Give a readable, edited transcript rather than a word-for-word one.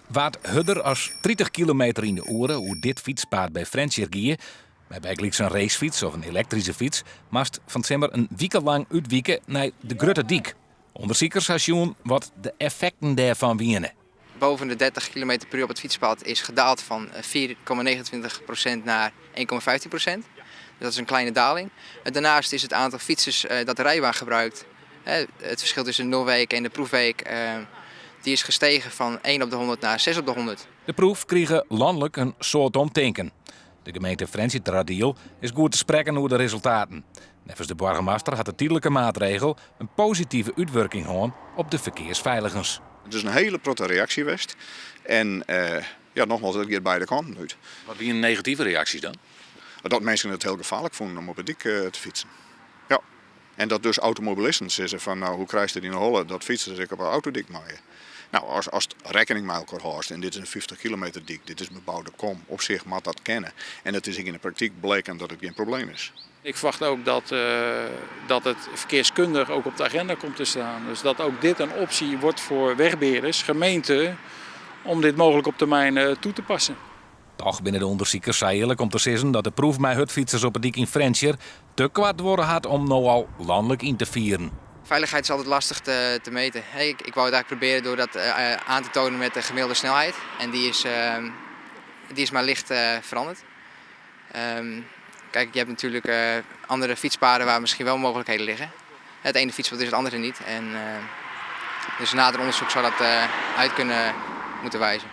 Wa't hurder as 30 kilometer yn de oere oer dit fytspaad by Frjentsjer gie, mei bygelyks in racefyts of in elektryske fyts, moast fan 't simmer in wike lang útwike nei de grutte dyk. Undersikers ha sjoen wat de effekten dêrfan wiene. Boven de 30 km per uur op het fietspad is gedaald van 4,29% naar 1,15%. Dat is een kleine daling. Daarnaast is het aantal fietsers dat de rijbaan gebruikt, het verschil tussen de nulweek en de proefweek, die is gestegen van 1 op de 100 naar 6 op de 100. De proef krige lanlik in soad omtinken. De gemeente Frjentsjerteradiel is goed te sprekken oer de resultaten. Neffens de boargemaster hat de tydlike maatregel in positive útwurking hân op de ferkearsfeiligens. It is in hiele protte reaksje west en ja, nogmaals, it giet beide kanten út. Wat wiene negative reaksjes dan? Dat minsken it hiel gefaarlik fûnen om op de dyk te fytsen. Ja. En dat dus automobilisten sizze fan no, hoe krijst it yn 'e holle dat fytsers ek op 'e autodyk meie? No, as ast rekkening mei elkoar hâldst en dit is in 50 kilometer dyk, dit is beboude kom, op sich moat dat kinne. En it is ek yn 'e praktyk bleken dat it gjin probleem is. Ik verwacht ook dat, dat het verkeerskundig ook op de agenda komt te staan. Dus dat ook dit een optie wordt voor wegbeheerders, gemeenten, om dit mogelijk op termijn toe te passen. Toch binne de ûndersikers sa earlik om te sizzen dat de proef mei hurdfytsers op 'e dyk yn Frjentsjer te koart duorre hat om no al lanlik yn te fieren. Veiligheid is altijd lastig te, te meten. Ik, ik wou het eigenlijk proberen door dat aan te tonen met de gemiddelde snelheid. En die is, die is maar licht veranderd. Kijk, je hebt natuurlijk andere fietspaden waar misschien wel mogelijkheden liggen. Het ene fietspad is het andere niet. En dus nader onderzoek zou dat uit kunnen moeten wijzen.